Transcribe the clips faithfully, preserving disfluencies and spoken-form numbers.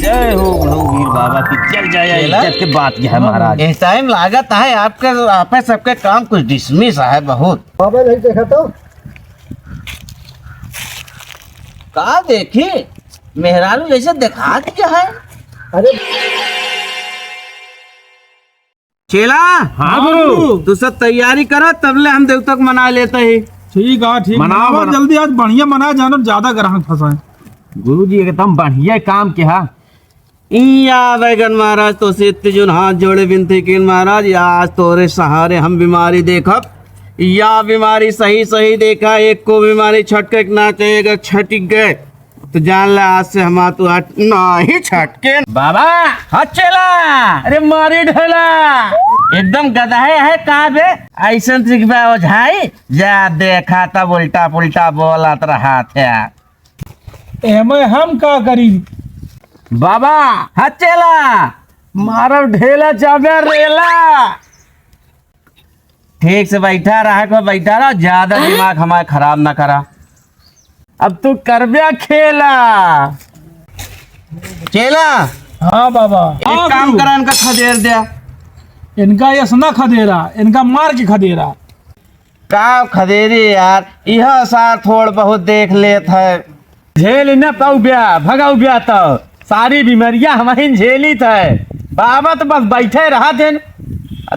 जय हो बुढ़ऊ वीर बाबा की, चल जाए चला। इज्जत के बात यह है महाराज। इस टाइम लागत है आपके, आप सबके काम कुछ डिसमिस है बहुत। बाबा नहीं देखा तो। का देखी, मेहरारू जैसे दिखा दिया है। अरे चेला, हाँ गुरु। तू सब तैयारी करा, तबले हम देवता को मना लेते ही। ठीक है, ठीक। मनाओ, मनाओ, मनाओ। जल्दी आज बढ़िया मनाए, जानो ज्यादा ग्राहक फंसाए। गुरु जी एकदम बढ़िया काम किया। इया बैगन महाराज, तो से इतने जोन हाथ जोड़े बिनती किन महाराज, या आज तोरे सहारे हम बीमारी देखब। या बीमारी सही सही देखा, एक को बीमारी छटके के ना चाहिए, अगर छटिक गए तो जान ले आज से हमार तू हट नाही छटके। बाबा, हाँ चेला, अरे मारी ढेला, एकदम गदहे है का बे? ऐसन सीख बे ओझाई, जा देखा तब उल्टा पुल्टा बोलत रहा थे। एमे हम का करी? बाबा, हाँ चेला, मारब ढेला जाबे रेला। ठीक से बैठा रहा को बैठा रहा, ज्यादा दिमाग हमारा खराब ना करा। अब तू करब्या खेला। चेला, हाँ बाबा। एक हाँ काम गुरु। करा, इनका खदेर द्या। इनका यस ना खदेरा, इनका मार के खदेरा। का खदेरी यार, यह सार थोड़ बहुत देख लेत है। झेल न पाऊ ब्या, भगाऊ ब्या तो सारी बीमारियां हमहिन झेली थे। बाबा तो बस बैठे रहा थे,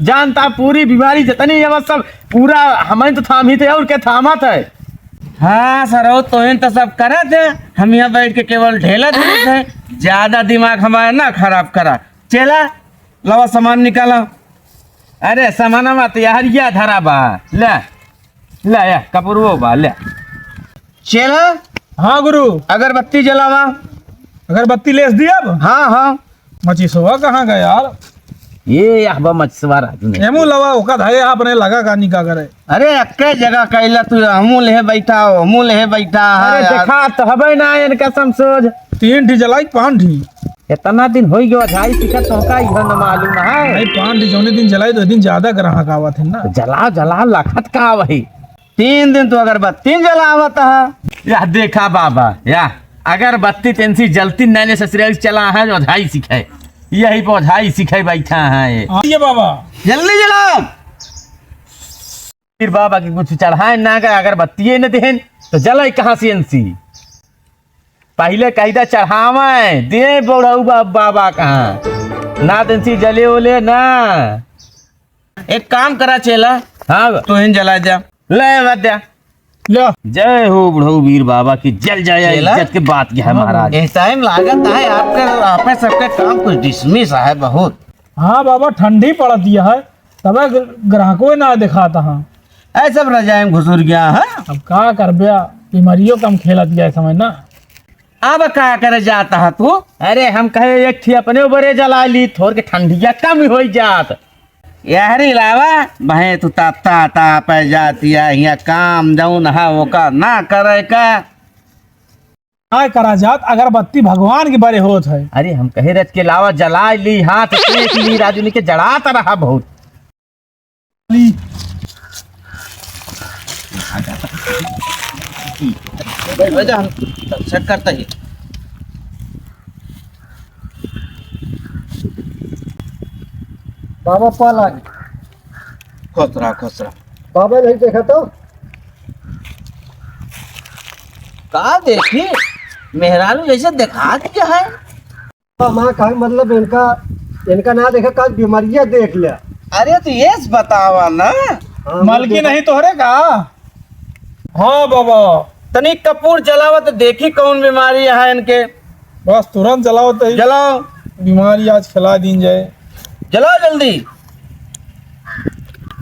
जानता पूरी बीमारी जितनी है बस सब पूरा हमहिन तो थामी थे और के थामा थे। हाँ सरऊ, तोहिन तो सब करत है, हम यहाँ बैठ के केवल ढेलत थे। ज्यादा दिमाग हमारा ना खराब करा। चेला, लावा सामान निकाला। अरे सामाना मत यार, या धरा बा, ले। ले, या, कपड़वो बा, ले। चेला, हाँ गुरु। अगरबत्ती जलावा। अगरबत्ती लेस दी अब? हाँ, हाँ। मचिसवा कहाँ गया यार? ये यह बा मचिसवा राजू ने। एमू लवा ओका धाये आपने लगा का निका करे। अरे अक्के जगह कैला तू, हमू लेहे बैठा हो, हमू लेहे बैठा अरे है यार। देखा तो हबे ना इनका समसोज। तीन ठी जलाई, पाँच ठी। इतना दिन होई गयो, झाई सिखत तो का इहो न मालूम है। नहीं, पाँच ठी जौने दिन जलाई तो दिन ज्यादा ग्राहक आवत है ना। तो जलाओ, जलाओ, लखत का वही। तीन दिन तो अगरबत्ती जलावत है। या देखा बाबा, या अगरबत्ती तेनसी जलती नैने ससुराल चला है, जो झाई सीखे। यही पर झाई सीखे बैठा है। हाँ, ये बाबा। जल्दी जलाओ। फिर बाबा के कुछ चढ़ाए ना गए, अगरबत्ती न देहन, तो जलाई कहाँ से एनसी? पहिले कहिदा चढ़ावे, दे बुढ़ऊ बा-, बाबा कहाँ। ना तेनसी जले ओले ना। एक काम करा चेला, हाँ। तोहिन जला द्या। ले, मत द्या। लो। जय हो बुढ़ऊ वीर बाबा की, जल जाए चेला? इज्जत के बात क्या है महाराज? इस टाइम लागत है आपके, आप सबके काम कुछ डिसमिस है बहुत। हाँ बाबा, ठंडी पड़त है, तबे ग्र-, ग्राहको ना दिखाता है। ऐ सब रजाई में घुसुर गया है। अब का करबे, बीमारियों कम खेलत है समय ना। अब का करे जाता है तू? अरे हम कहे एक ठी अपने ऊपर जला ली, थोड़ के ठंडिया कम होई जात। यहरी लावा, भैं तू ताता ताप जातिया, हिया काम जौन है ओका ना करे का। ना करा जात, अगरबत्ती भगवान के बरे होत है। अरे हम कहे रच के लावा, जला ली, हाथ सेक ली, राजू ने के जड़ात रहा बहुत। बैठ जा, हम check करते ही। बाबा पाला। खुश रहा, खुश रहा। बाबा नहीं देखा तो? का देखी? मेहरारू जैसे दिखा दिया है। माँ का मतलब इनका, इनका ना देखा, का बीमारियाँ देख लिया। अरे तो ये बतावा ना। हाँ, मलकी देखा। नहीं तोहरे का? हाँ बाबा। तनी कपूर जलावा तो देखी कौन बीमारी है इनके। बस तुरंत जलावा तो ही। जलाओ। बीमारी आज खिला दीन जाए। जलाओ जल्दी।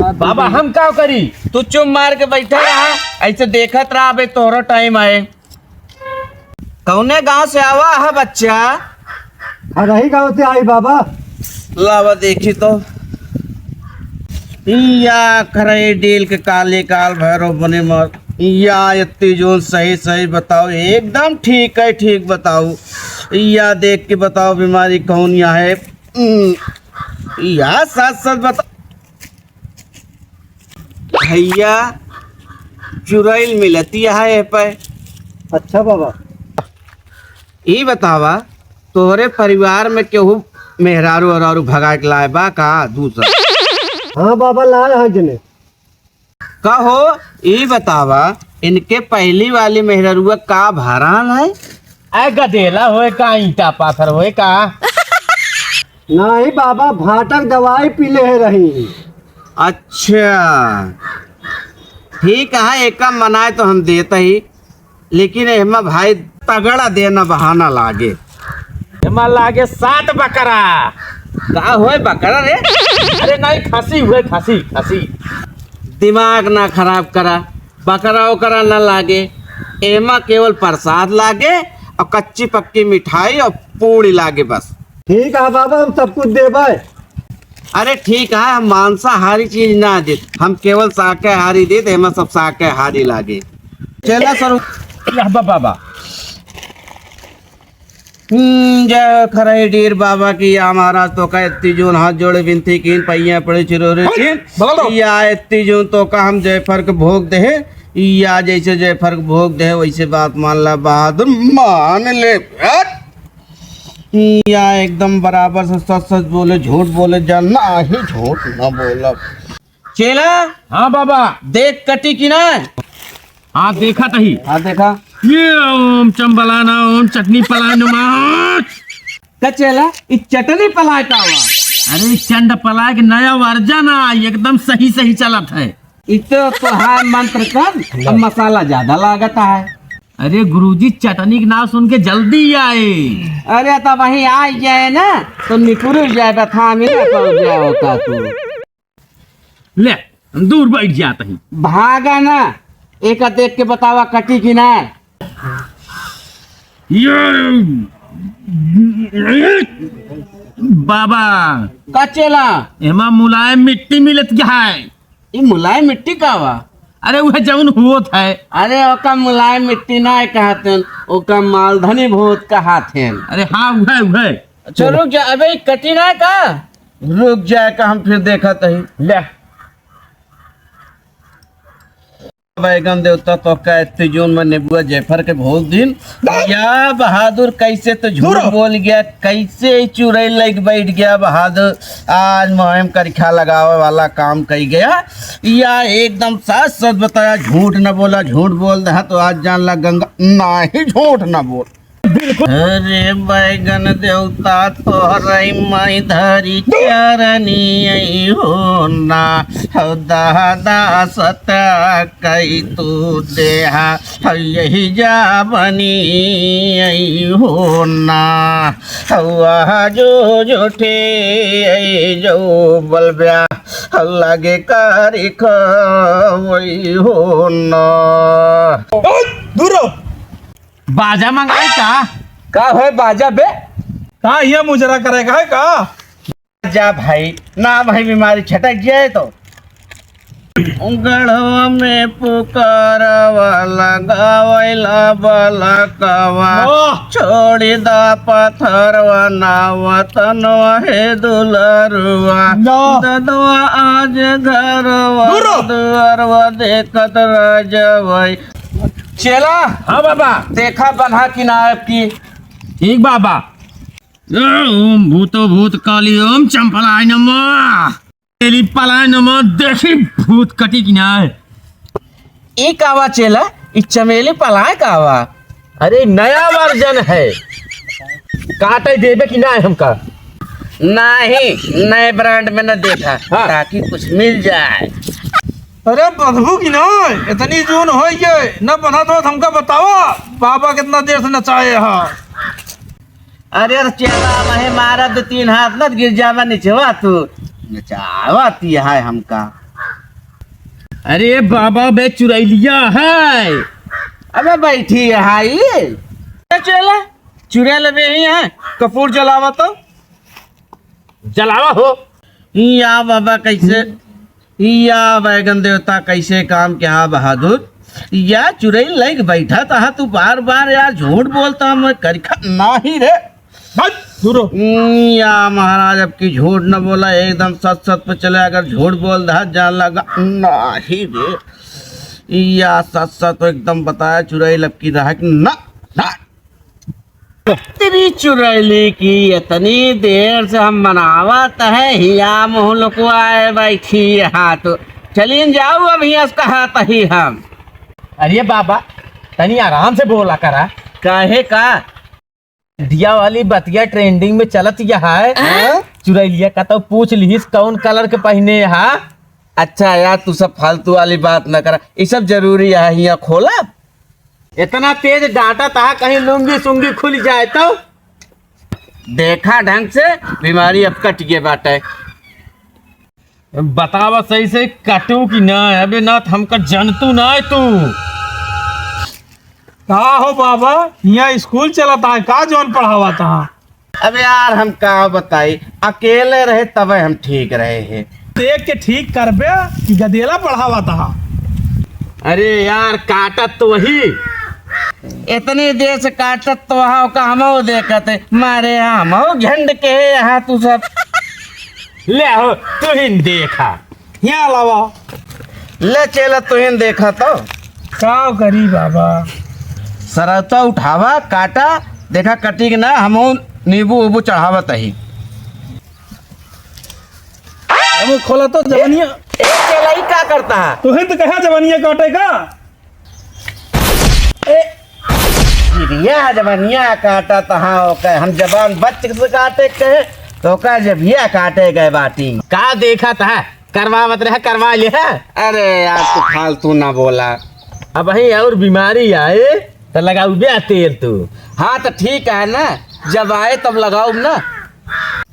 बाबा हम का करी? तू चुप मार के बैठा रहा, ऐसे देखत रहा, अबे तोहरो time आए। कौने गांव से आवा है बच्चा? हरही गांव से आई बाबा। लावा देखी तो। इया करे डील के काले काल भैरव बने मर। इया इतनी जोन सही सही बताओ, एकदम ठीक है, ठीक बताओ। इया देख के बताओ बीमारी कौन या है। हम्म, इया सच सच बताओ। भैया, चुरैल मिलती है ए पे। अच्छा बाबा। ई बतावा, तोहरे परिवार में केहू मेहरारू ओहरारू भगाए के लाए बा का दूसर? हाँ बाबा, लाए हैं जने। कहो, ई बतावा, इनके पहली वाली मेहररुआ का भरान है? ऐ गदेला होए का, ईंटा पाथर होए का? नाही बाबा, भाटक दवाई पी ले रही। अच्छा, ठीक है, एका मनाए तो हम देत ही, लेकिन एहमा भाई तगड़ा देना बहाना लागे। एमा लागे सात बकरा। का होए बकरा रे? अरे नहीं, खसी हुए, खसी, खसी। दिमाग ना खराब करा, बकरा ओकरा ना लागे। एमा केवल प्रसाद लागे और कच्ची पक्की मिठाई और पूड़ी लागे बस। ठीक है बाबा, हम सब कुछ देबै। अरे ठीक है, हम मांसाहारी चीज ना देत, हम केवल शाकाहारी देत, एमा सब शाकाहारी लागे। चला सर। या बा-, बाबा। हम्म, जय खरही डीर बाबा की। या महाराज, तोका इतनी जून हाथ जोड़े विनती कीन, पैया पड़े चिरोरे कीन। बगल दो। या इतनी जून तोका हम जयफर के भोग देहे, या जैसे जयफर के भोग देहे, वैसे बात मान ला बहादुर, मान ले। हट। या एकदम बराबर से सच सच बोले, झूठ बोले, जा नाही झूठ ना बोलब। चेला। हाँ बाबा। देख कटी कि ना? हाँ, देखा तही। हाँ, देखा। ये ओम चंबलाना, ओम चटनी पलाय नमः। का चेला, ई चटनी पलाय का हुआ? अरे, ई चंड पलाय के नया वर्जन आ, एकदम सही सही चलत है। ई तो तोहार मंत्र कम, अब मसाला ज्यादा लागत है। अरे गुरुजी, चटनी के नाम सुन के जल्दी आए। अरे, तब वहीं आ जाए ना, तो निकुर जाए, बता, मिला पड़ जाए होता तू। ले, हम दूर बैठ जात ही। भागा ना, एका देख के बतावा कटी कि ना। ये बाबा। का चेला? एमा मुलायम मिट्टी मिलत क्या है? ई मुलायम मिट्टी का बा? अरे वह जौन होत है। अरे ओका मुलायम मिट्टी ना कहत हैं, ओका मालधनी भोत कहत हैं। अरे हाँ, वह, वह। अच्छा रुक जा, अबे ई कटी ना का? रुक जाए का, हम फिर देखत ही। ले। बैगन देवता तो का इतनी जून में नेबुआ जयफर के भोग दिन। या बहादुर, कैसे तो झूठ बोल गया, कैसे ही चुड़ैल लग बैठ गया बहादुर। आज मोहम करिखा लगावे वाला काम कई गया। या एकदम सच सच बताया, झूठ न बोला, झूठ बोल दहा तो आज जान ला गंगा, नाही झूठ न बोल। अरे बैगन देवता तोहरे माई धरी चरनी आई हो ना, हौ दादा सत कई तू देहा, हौ यही जा बनी आई हो ना, हौ आजो जोठे आई जो बलब्या, हौ लागे कारी खवई हो ना। दूर रहो। बाजा मंगाई का? का होय बाजा बे? का हिया मुजरा करे का है का? जा भाई, ना भाई बीमारी छटक जाए तो। गढ़वा में पुकारवा लगावैला बलकवा। वाह! छोड़ी दा पत्थरवा ना वतनवा हे दुलरुआ। ना। ददवा आज घरवा दूर रहो। दुआरवा देखत रह जावै। चेला। हाँ बाबा। देखा बन्हा कि ना आपकी। ठीक बाबा। ओम भूतो भूत काली ओम चंपलाय नमः। चमेली पलाय नमः, देखी भूत कटी कि ना। ई कावा चेला, ई चमेली पलाय कावा? अरे नया वर्जन है। काटे देबे कि ना हमका? नहीं, नए ब्रांड में न देखा, हाँ। ताकि कुछ मिल जाए। अरे बंधबू की ना, इतनी जून हो गए, न बना तो हमका बतावा, बाबा कितना देर से नचाए हा। अरे चेला, महे मारा दो तीन हाथ, न गिर जावा निचवा तू, नचावा ती है हमका। अरे बाबा बे चुरैलिया है। अबे बैठी है ई। ए चेला, चुरैल बे ही है, कपूर जलावा तो। जलावा हो। या बाबा कैसे, या बैगन देवता कैसे काम क्या बहादुर? या चुरैल लाइक बैठा था तू बार बार यार झूठ बोलता, मैं करिखा नाही रे। बस, दूर हो। हम्म, या महाराज अब की झूठ न बोला, एकदम सच सच पे चले, अगर झूठ बोल दहा जान लगा नाही रे। या सच सच तो एकदम बताया चुरैल अब की रहा कि ना, ना। तेरी चुड़ैली की, इतनी देर से हम मनावत है, हिया मुँह लुकवाए बैठी है। हाँ तो चलिन जाओ, अब हिया से कहा तही हम। अरे बाबा, तनी आराम से बोला करा। काहे का? दिया वाली बतिया trending में चलत यह है। हाँ? चुड़ैलिया का तो पूछ लिहिस कौन colour के पहिने हा। अच्छा यार, तू सब फालतू वाली बात न करा, ये सब जरूरी है हिया खोला? इतना तेज डांटा तहा, कहीं लुंगी सुंगी खुल जाए तो। देखा ढंग से, बीमारी अब कट गए बाटे। बतावा सही से, काटू कि ना? अबे ना, हमका जनतू ना है तू। का हो बाबा, हिया स्कूल चलत है का, जौन पढ़ावत है? अब यार, हम का बताई, अकेले रहे तबे हम ठीक रहे हैं। देख के ठीक करबे कि गदेला पढ़ावत हा। अरे यार, काटत तो वही। इतनी देर से काटत तो वहा, ओका हमहू देखत है। मारे हमहू झंड के है यहाँ तू सब। ले हो, तू ही देखा। यहाँ लावा। ले चेला, तुहिन देखा तो। का करी बाबा? सरौता उठावा, काटा, देखा कटी कि ना, हमहू नींबू उबू चढ़ावत ही। हमहू खोला तो जवनिया। ए चेला, ई का करता है? तुहिन तो कहा जवनिया काटे का? ए, चिड़िया जवनिया काटा तहा ओके, हम जबान बच से काटे के, तो ओका जबिया काटे गए बाटी। का देखा तहा? करवा मत रहा, करवा ले। अरे यार, तू फालतू ना बोला। अब ही और बीमारी आए, तो लगाऊ बे तेल तू। हाँ, तो ठीक है ना, जब आए तब लगाऊ ना।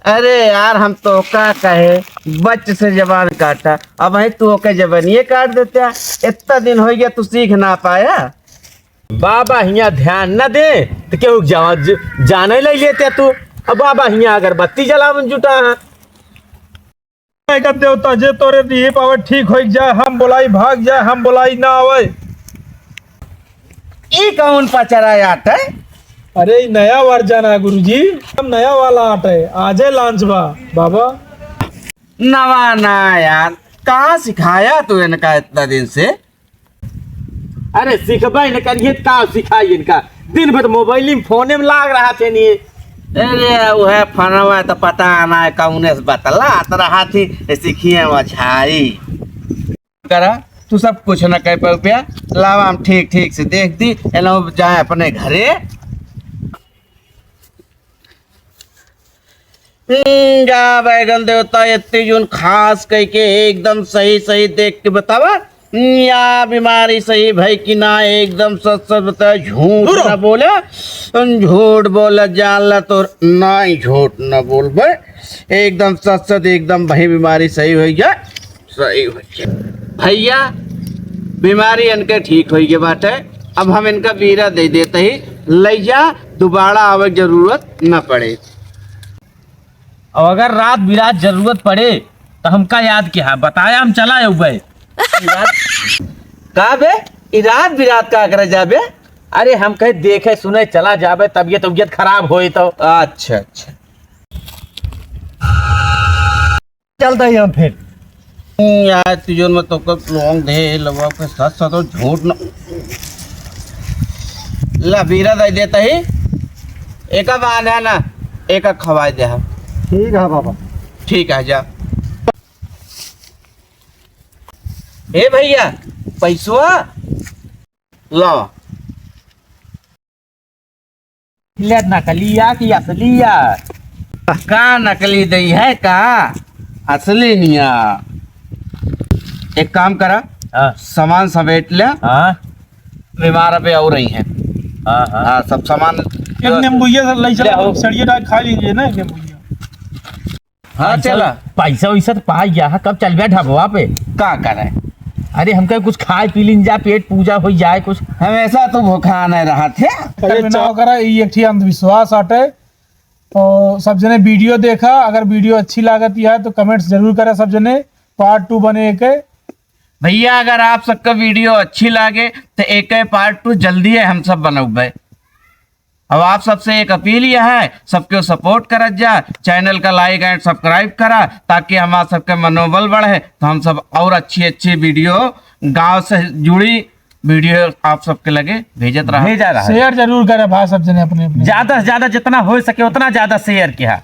अरे यार, हम तो का कहे, बच से जबान काटा, अब ही तू ओके जबनिए काट देता। इतना दिन हो गया, तू सीख ना पाया। बाबा हियाँ ध्यान न दे, तो केहू जवा-, ज-, जाने ले लेते तू। अब बाबा हियाँ अगरबत्ती जलावन जुटा है। कहत देवता, जे तोरे दिए पावे ठीक होई जाए, हम बोलाई भाग जाए, हम बोलाई ना आवे। ई कौन पचरा आट है? अरे, ई नया version है गुरुजी, हम नया वाला आट है, आजे launch बा बाबा। नवा ना यार, कहाँ सिखाया तू इनका इतना दिन से? अरे सिखबे न करिए, का सिखाई इनका? दिन भर मोबाइल में, फोने में लाग रहा थे नहीं। अरे वह फनवा तो पता ना है कौने से बतलात रहा थी, सीखिए वछाई। करा, तू सब कुछ न कह पाऊ प्या। लावा हम ठीक ठीक से देख दी, एलो जाए अपने घरे। हम्म, जा बैगन देवता, इतनी जून खास कह के एकदम सही सही देख के बतावा। हम्म, या बीमारी सही भाई कि ना, एकदम सच सच बतावा, झूठ दूर हो। ना बोला। तुम झूठ बोला जान ला तो ना ही झूठ ना बोल बे। एकदम सच सच एकदम भाई बीमारी सही हो गया। सही हो गया। भैया, बीमारी इनके ठीक हो गया बाटे। अब हम इनका बीरा दे देते ही, ले जा, दोबारा आवे के जरूरत न पड़े। अब अगर रात बिरात जरूरत पड़े, तो हमका याद किहा, बताया हम चला अउबे। का बे? ई रात बिरात का करे जाबे? अरे हम कहे देखे सुने चला जाबे, तबियत उबियत खराब होई तो। अच्छा, अच्छा। चलता ही हम फिर। हम्म, यार, तुझे मैं तो कब लोग दे, लवा के साथ साथ और झूठ न, ला बीरा दे देता ही। एका बांध है ना, एका खवाई दे हम। ठीक है बाबा। ठीक है, जा। ए भैया, पैसवा ला। ले नकलिया कि असलिया? का नकली दई है का? असली हिया। एक काम करा, हाँ। सामान समेट ले। हाँ। बीमार पे और रही है। हाँ, हाँ। हाँ, सब सामान। एक नींबुइया से ले चला, ले आओ। सड़िया डाल खा लीजिए ना, एक नींबुइया। हाँ, पैसा, चला। पैसा वैसा तो पा गया है, कब चल गया ढाबा पे? का करे? अरे, हमका कुछ खाए पी लीन जा, पेट पूजा हो जाए कुछ। हमेशा तो भूखा नहीं रहा थे। अरे, अरे, ना चल। करा, ये एक ठे अंधविश्वास आटे। तो सब जने video देखा, अगर video अच्छी लागत है तो comments जरूर करा सब जने, part two बने के। भैया, अगर आप सबका video अच्छी लागे तो एक part two जल्दी है हम सब बनौबे। अब आप सबसे एक अपील यह है, सबके support करत जा, channel का like and subscribe करा, ताकि हमार सबके मनोबल बढ़े, तो हम सब और अच्छी अच्छी video गांव से जुड़ी वीडियो आप सबके लगे भेजत रहा। भेजा रहा। शेयर जरूर करे भा सब जने अपने अपने। ज्यादा से ज्यादा जितना हो सके उतना ज्यादा शेयर किया।